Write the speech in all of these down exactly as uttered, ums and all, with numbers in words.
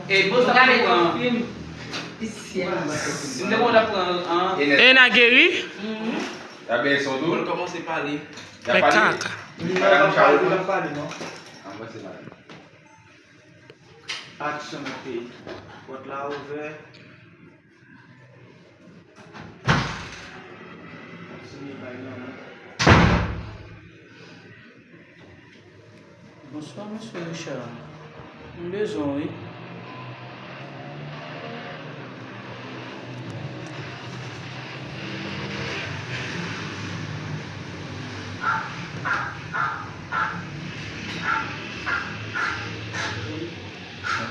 E bon, sa pa pran. M te konn ap pran an. E n a geri. Sa byen son tou. L kòmanse pale. Y ap pale. Kaka. Li pa ap pale, li pa ap pale, non. An mwen se mal. Aksyon nan peyi. Pòt la ouvè. Kontinye bay nan men. Bonswa, mesye Richard. M bezwen w, wi.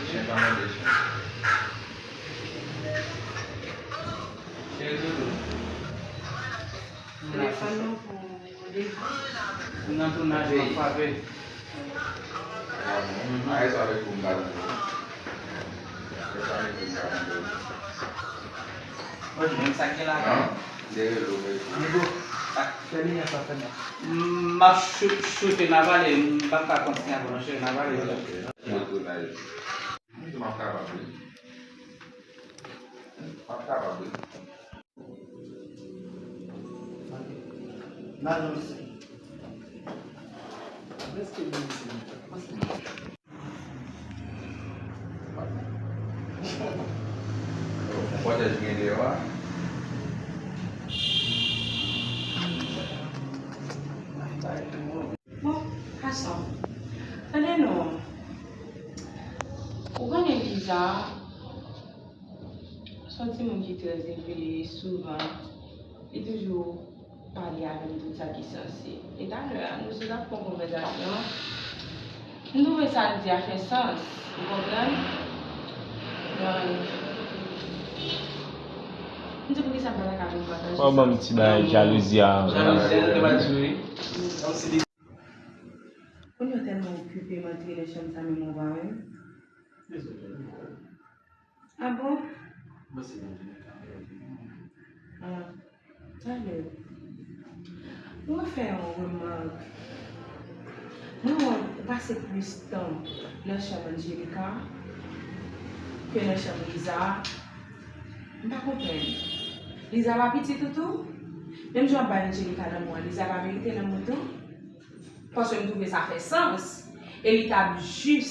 Chen pa mande chen. Telefòn nou pou randevou. Ou nan tounaj, m ap frape. Aye sa avèk ou m pa tande. Aye sa avèk ou m pa tande. Bon, menm sa k gen la. Non, de relo, men. Amigo, fè limyè sa, fè m. M ap chou-, choute, n a pale, m p ap ka kontinye avè w non, cheri, n a pale. Nan tounaj. Mwen tou m ap kapab wi. M ap kapab wi. N al nan misye. Prèske vini misye. Pòtèj gen deyò a. Bon, gason, tande non. Ou konnen Liza, se yon timoun ki trè zeveye, souvan, li toujou pale avè m tout sa ki sanse. E talè a, nou sot ap fè yon konvèsasyon, m twouve sa l di a fè sans, ou konprann? Donk, m di poukisa m pa ta ka vin pataje sa. Fò w ban m ti bagay jalouzi a. Jalouzi a, te pral di wi. Kòmsi li Kounye a w tèlman okipe, m antre nan chanm sa menm ou pa wè m. Ah bon? Ah, talè. Mwen fè yon remak. Mwen wè w pase plis tan nan chanm Angelica ke nan chanm Liza. M pa konprann. Liza pa pitit ou tou? Menm jan w ap bay Angelica lanmou an, Liza pa merite lanmou tou? Paske m twouve sa fè sans. E li t ap jis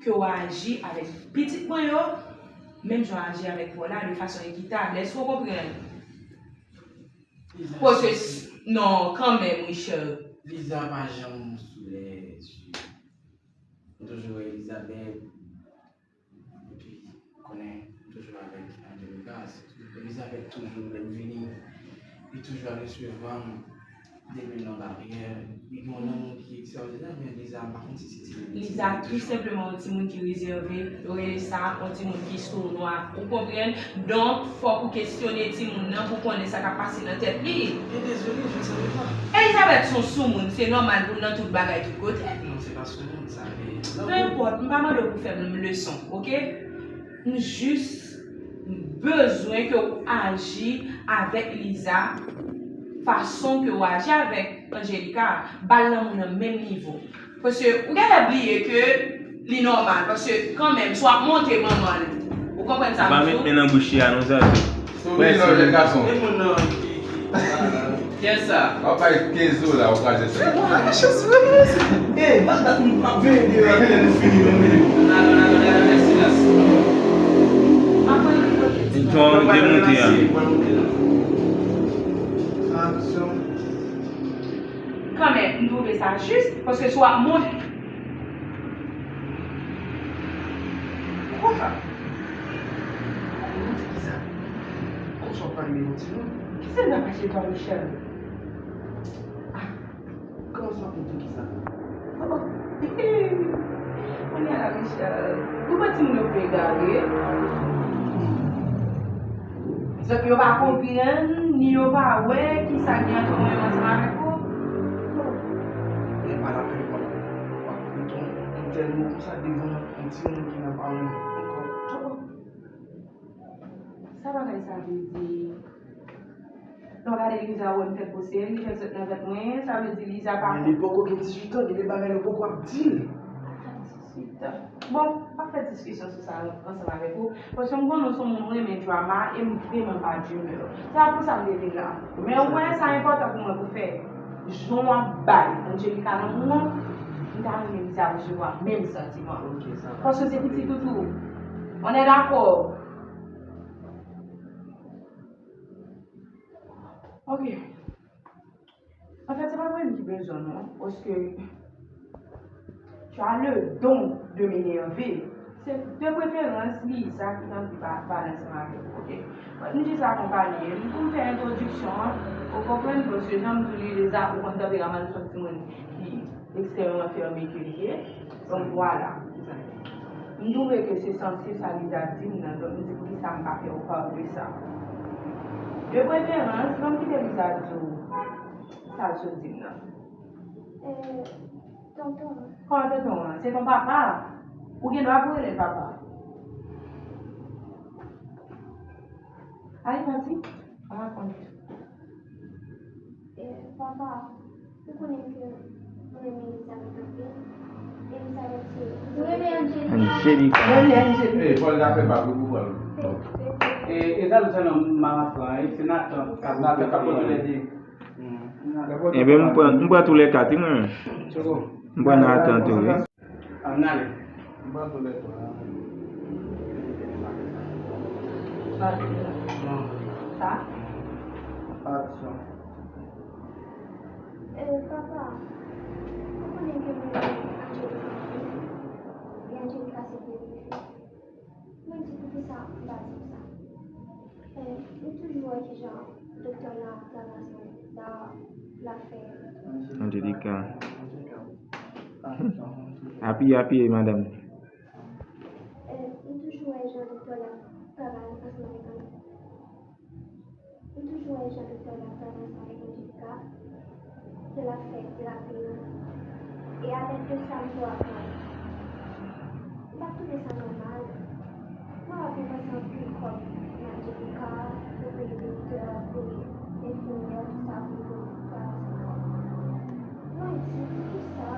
ke w aji avèk pitit mwen yo, menm jan w aji avèk Paula, de fason ekitab. Èske w konprann? Paske, non, kanmenm, Richard. Liza pa janm sou lè sou. M toujou wè Elizabeth. Epi, ou konnen, m toujou avèk Angelica. Elizabeth toujou, lè m vini, li toujou ap resevwa m depi nan baryè. Li gen yon lanmou ki ekstraòdinè, men Liza, m pa konn si se ti Liza tou senpleman yon timoun ki rezève, yo rele sa yon timoun ki sonwa. Ou konprann? Donk, fòk ou kesyone timoun nan pou konnen sa k ap pase nan tèt li. Bien désolé, je ne savais pas. Elizabeth se yon soumoun, se nòmal pou l nan tout bagay, tout kote. Non, se pa soumoun, sa vle. Pe enpòt, m pa mande w pou fè m leson, oke? M jis bezwen ke w aji avèk Liza fason ke w aji avèk Angelica. Ba l lanmou nan menm nivo. Paske ou genlè bliye ke li nòmal. Paske kanmenm, si w ap monte manman l, ou konprann sa m di w? Pa met men nan bouch li a non, Zazo. Sou vini non, jèn gason. E moun nan ki, ki, ki pa la. Kiyès sa? W ap bay kenz dola, w kraze sa. Ey, bat dat m ap veye deyò a, lè nou fini menm. N a, n a, n a, n a fè silans. Jan w demonte a. Kanmenm, m twouve sa jis, paske si w ap monte. Konsa. Ou di kisa? Konsa w pale yon timoun? Kisa l ap mache pa Michel? Ah, kòman sa pou di kisa? Oh, oh. Kounye a la, Michel, ou wè timoun yo vle egare. Zòt yo pa konprann, ni yo pa wè kisa gen ant mwen menm ansanm avèk ou. Bon, e pa lapèn, papa. W ap koute yon tèl mo konsa devan yon timoun ki nan pawòl ankò. Sa bagay sa vle di? Lè w gade Liza, ou wè m fè pwosè, li fè sot nan vant mwen, sa vle di Liza pa. Men li poko gen dizuit an, gen de bagay yo poko ap di l. Bon, m p ap fè diskisyon sou sa ansanm avèk ou, paske m konnen w se yon moun ou renmen drama e m vrèman pa dreamer. Se pa pou sa m te vin la. Men ou konnen sa enpòtan pou mwen pou fè. Jan w ap bay Angelica lanmou an, m ta renmen Lisa resevwa menm santiman. Paske se pitit ou tou. On est d'accord? Ok. Anfèt, se pa mwen ki bezwen w non, paske tu as le don de m'énerver. Se de preferans Lisa ki t anvi pa pale ansanm avèk ou, ok? But m jis akonpaye l pou m fè entwodiksyon an, ou konprann, paske jan m di w li deja, ou konn tanperaman l, se yon timoun ki ekstrèmeman fèmen ke li ye. Donk, vwala. M twouve ke se sanse sa Lisa di m nan, donk m di poukisa m pa fè w part de sa. De preferans, ban m kite Lisa di w sa l sot di m nan. Euh, tonton. Kòman tonton an? Se ton papa. Ou gen dwa pou rele l papa. Allez, vas-y, raconte. Eh, papa, ou konnen ke mwen renmen Elizabeth anpil. Elizabeth se... Ou renmen Angelica? Angelica. Mwen renmen Angelica. Eh, fò l ta fè bak wi pou pran l. E, e sa l fè nan mama pran, e se Nathan k ap... Nathan k ap pote lè de. Ebyen, m pran, m pran tou lè kat, wi, mwen. M pran Nathan tou, wi. Ann ale. M pran tou lè tou. Sa? Aksyon. Eh, papa, ou konnen ke mwen renmen Angelica anpil. E Angelica se premye fi. Mwen di poukisa m pa di w sa. Eh, m toujou wè kijan doktè la travay ansanm avèk sa l ap fè. Angelica. Apiye, apiye, madanm. Eh, m toujou wè jan doktè la travay ansanm avèk Angelica. M toujou wè jan doktè la travay ansanm avèk Angelica, ke l ap fè terapi yo. E alèd de sa, m tou aprann. M pa t twouve sa nòmal. Mwen wè depanse anpil kòb nan Angelica, pou peye doktè, pou peye enfimyè, tout sa, pou yo travay ansanm avèk mwen. Mwen di, poukisa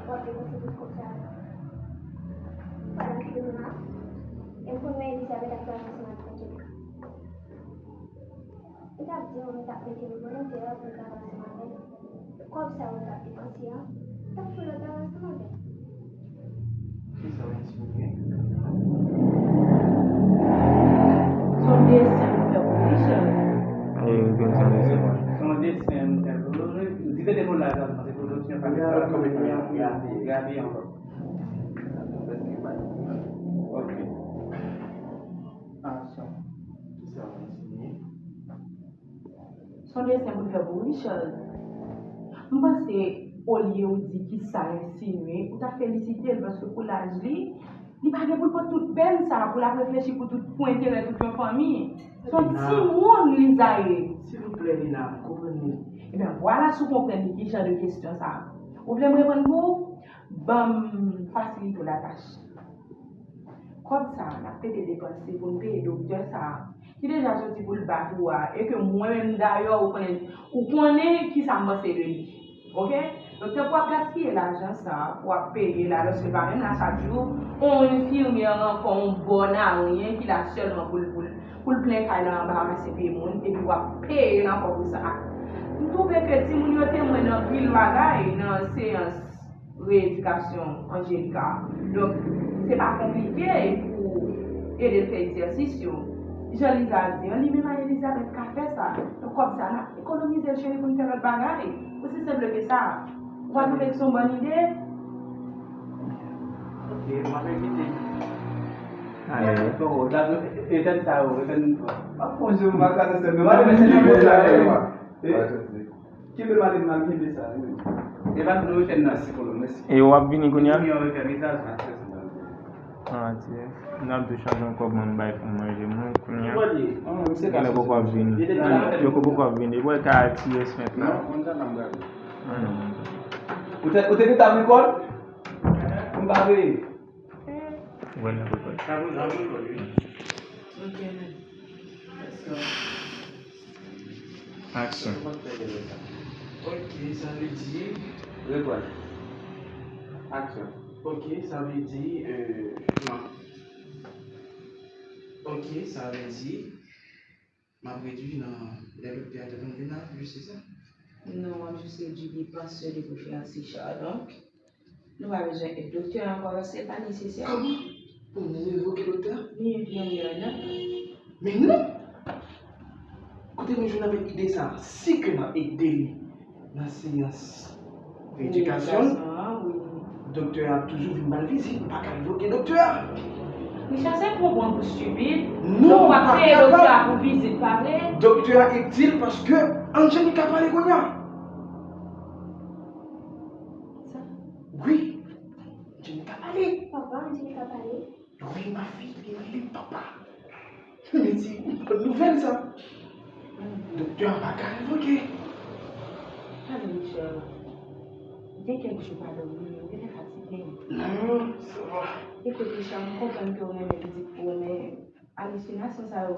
w ap depanse tout kòb sa yo? Pandan ke demen, e m konn wè Elizabeth ap travay ansanm avèk Angelica. Li t ap di m li t ap mete m volontè pou m travay ansanm avè l. Kòb sa yo t ap depanse a, m t ap fè lòt bagay ansanm avè l. Kisa w ensinye? Se yon desen m fè pou Richard. Ayo, gen sa desen. Se yon desen m fè pou Richard. Di te depo la, sa, se pwodiksyon pa. Gabi, Gabi ankò. Ok. Aksyon. Kisa w ensinye? Se yon desen pou l fè pou Richard. M panse, olye ou di kisa l ensinye, ou ta felisite l, paske pou laj li, li pa gen pou l pran tout pèn sa, pou l ap reflechi pou tout, pou enterè tout yon fanmi. Se yon timoun Liza ye. Silvouplè, Lina, m konprann li. Ebyen, vwala, si w konprann li, ki jan de kesyon sa? Ou vle m reponn pou ou? Ban m fasilite w latach. Kòb sa a, n ap pede depanse pou n peye doktè sa a, ki deja soti pou l bat ou a, e ke mwen menm dayè, ou konnen, ou konnen kisa m panse de li. Oke? Donk, tankou w ap gaspiye lajan sa a, w ap peye l, alòske pa menm la chak jou, yon enfimyè ankò, yon bòn aryen ki la sèlman pou l, pou l, pou l plen kay la anbarase pye moun, epi w ap peye l ankò pou sa. M twouve ke timoun yo temwen nan anpil bagay nan seyans reyedikasyon Angelica. Donk, se pa konplike pou ede l fè egzèsis yo. Jan Liza di an, li menm ak Elizabeth ka fè sa. Donk, kòb sa, n ap ekonomize l, cheri, pou n fè lòt bagay. Osi senp ke sa. Ou pa twouve ke se yon bòn ide? Ok, m ap evite. Aye. Bon, etèn sa yo, etèn. M ap fè yon je, m pa kraze sèl, men m ap evite sa yo. Kenbe madanm nan, kenbe sa, wi. E pa nou chèn nan, sikolo, mèsi. E w ap vini kounye a? Wi, wi, wi, wi, sa, sa. Ah, tiye. N ap tou chanje yon kòb mwen bay pou manje mwen kounye a. Genlè poko ap vini. Poko ap vini. Wè ka tiye sèt la. Non, konn sa nan bral. Ah, non. Ou te, ou te gen tab likòl? M pa veye. Wè nan poko. Tab likòl, wi. Ok, men. Aksyon. Ok, sa vle di. Reprann. Aksyon. Ok, sa vle di, euh, m ap, ok, sa vle di, m ap redui nan lè doktè a te konn vin la, jis se sa? Non, w ap jis redui depans yo de preferans, Richard. Donk, nou pa bezwen èd doktè a ankò, paske l pa nesesè. Kòman? Pou nou revoke doktè a? Ni, ni, ni, ni. Men non! Kote nou jwenn avèk ide sa a? Si ke n ap ede li nan seyans edikasyon l, doktè a ap toujou vin ba l vizit. Nou pa ka revoke doktè a. Richard, se pwogram pou stipid. Non, nou pa peye doktè a pou vizit, pa vre? Doktè a itil paske Angelika pale kounye a. Sa? Wi. Angelika pale. Papa, Angelika pale. Wi, ma fille, li rele papa. Men se yon bòn nouvèl sa. Doktè a pa ka revoke. Alo, Richard. Gen kèk jou pa dòmi, ou genlè fatige. Non, sa va. Ekout, Richard, m konprann ke w renmen pitit fi w, men alisinasyon sa yo.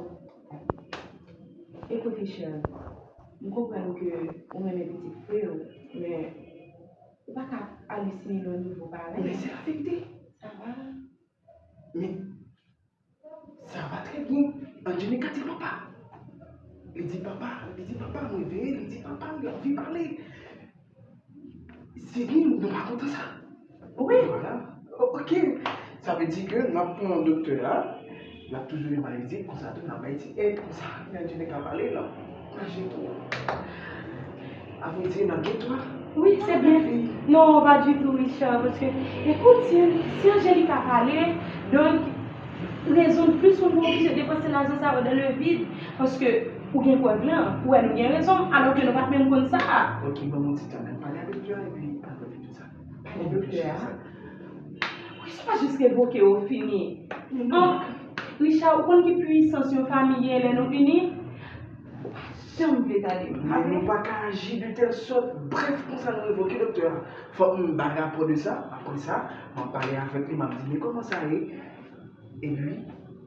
Ekout, Richard, m konprann ke ou renmen pitit frè w, men ou pa ka alisine nan nivo parèy. Men se laverite. Sa va. Men sa va trè byen. Angelika di papa. Li di papa, li di papa, mwen veye, li di papa, li anvi pale. Se byen, nou pa kontan sa? Wi. Vwala. O-, ok. Sa vle di ke n ap pran doktè a, l ap toujou vin pale vizit, konsa tou n ap bay ti èd, konsa. Lè Angelika pale, l ap manje tou. Avrèdi, n ap gen twa. Wi, se byen. Non, pa ditou, Richard, paske, ekout, si, si Angelika pale, donk, rezon plis moun pou oblije depanse lajan sa yo dans le vide, paske ou gen prèv lan, ou wè nou gen rezon, alò ke nou pa t menm konn sa. Ok, ban m yon ti tan, men pale avèk doktè a, epi apre nou di sa. Pale doktè a. Wi, se pa jis revoke yo fini. Non, Richard, ou konn ki pwisans yon fanmi ye lè nou ini? Ou pa janm vle tande m. Men nou pa ka aji de tèl sòt. Brèf, konsa nou revoke doktè a. Fòk m bay rapò de sa. Apre sa, m ap pale avèk li, m ap di, men kòman sa ye? Epi,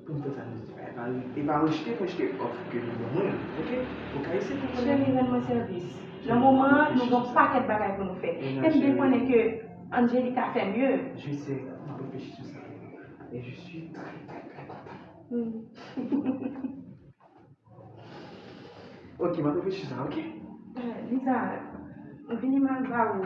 pou m fè sa, nou di, e pa, e pa rejte, rejte òf ke nou ban mwen, ok? Ou ka eseye konprann. Cheri, rann mwen sèvis. Nan moman an, nou gen yon pakèt bagay pou nou fè. E m byen konnen ke Angelika fè mye. Je sais, m ap reflechi sou sa. Et je suis très, très, très content. Hmm. Ok, m ap reflechi sa, ok? Eh, Lisa, vini m al ba ou.